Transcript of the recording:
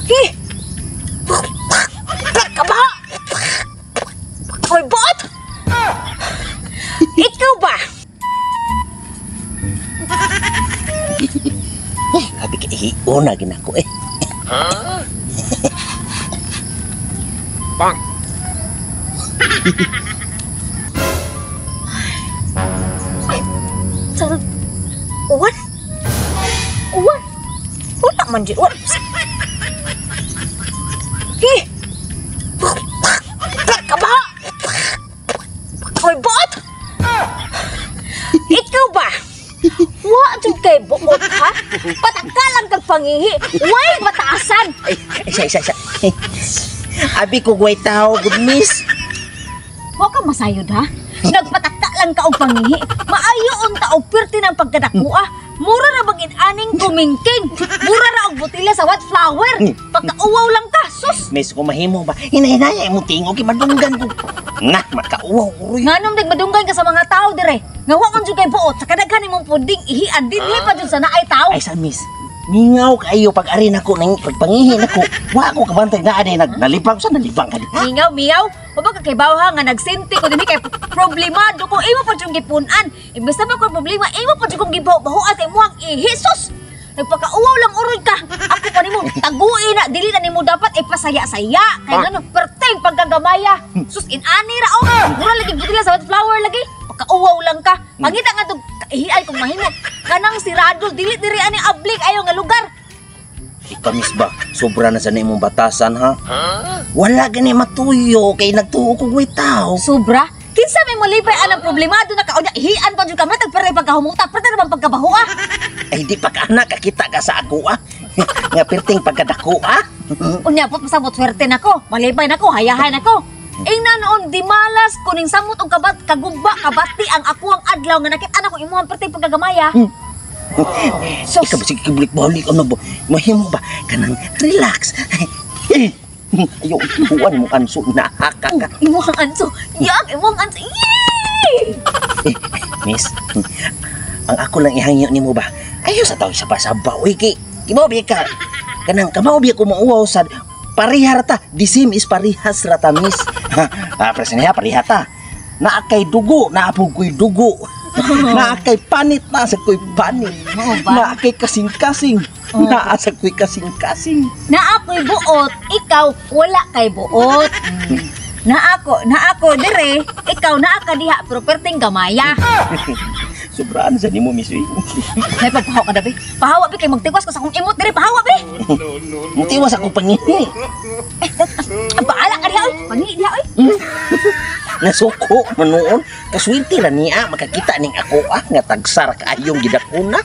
Hi! Kaba! Hoy, buot! Ikaw ba? Eh, abi ka ihion na ginako eh. Bang. Sarap. Uwan? Uwan? Wala man dyan. Uwan. Hi! Kaba! Hoy, buot! Ikaw ba? Wa jud kay buot, ha? Patakalan kag pangihi. Way mataasan. Ay, isa, isa, isa. Abi ko gway tao, good miss. Wa ka masayod, ha? Nagpataka lang ka og pangihi. Maayo unta og pirti ng pagkadaku, ah. Mura ra bag aning kumingking. Mura ra og botila sa white flower. Pagkauwaw lang ka, sus. Miss, kung mahimo ba, hinahinaya mo tingog, kay madunggan ko. Nga, makauwaw, uroy. Nganong nagmadunggan ka sa mga tao dire? Nga wa man jud kay buot sa kadaghan imong puding ihian dinhi pa jud sa naay tao. Ay, sa miss, mingaw kayo pag arin ako, nang pagpangihin ako. Wa ako kabantay na aday, nalibang sa nalibang ka di. Mingaw, mingaw. Wa ba ka kay ha nga nagsinti ko dinhi kay problemado ko imo pa jud gipun-an. Imbes na ba ko problema, imo pa jud kong gibaw-bahuan sa imong ihi. Sus! Nagpakauwaw lang uroy ka. Ako pa nimo tagui na dili na nimo dapat ipasaya-saya. Kay ngano perteng pagkagamaya. Sus, inani ra oh. Mura lagi butila sa white flower lagi. Pagkauwaw lang ka. Pangita nga tog ihiay kung mahimo. Kanang si Radol dili diri ani ablik ayo nga lugar. Ikaw, miss ba, sobra na sa imong batasan, ha? Wala gani matuyo kay nagtuo ko gway tao. Sobra? Kinsa may molipay anang problemado na kaunya ihian pa jud ka matag pare pagkahumuta, pare naman pagkabaho ah. Ay, di pa ka anak, kakita ka sa ako, ah. Nga perting pagkadako, ah. Unya po pasabot swerte nako, malipay nako, hayahay nako. Ingna noon di malas kuning samot og kabat kagumba kabati ang ako ang adlaw nga nakit-an ako imuhang perting pagkagamaya. Sus. Ikaw ba, sige, balik-balik, ano ba? Mahimo ba? Kanang relax. Ayaw, ibuan mo anso na haka ka. Imuhang anso. Yak, imuhang anso. Yee! Eh, miss, ang ako lang ihangyo nimo ba? Ayaw sa tao sa pasaba. Uy, kay, kibaw biya ka. Kanang kamaw biya ko mauwaw sad. Parihar ta. The same is parihas ra ta, miss. Ah, presa niya, pariha ta. Naa kay dugo, naa po ko'y dugo. Naa kay panit, naa sa ko'y panit. Mao ba? Naa kay kasing-kasing. Naa sa ko'y kasing-kasing. Na ako'y buot, ikaw wala kay buot. Na ako dire, ikaw naa ka diha pero perting gamaya. Sobraan sa nimo, miss. Uy. May pagpahawa ka na, be. Pahawa, be, kay magtiwas ko sa akong imot dire, pahawa, be. Mutiwas akong pangihi. Ang bahala ka diha, oy. Pangihi diha, oy. Nasuko man noon. Kaswerte ra niya makakita ning ako ah nga tagsar kaayong gidakuna.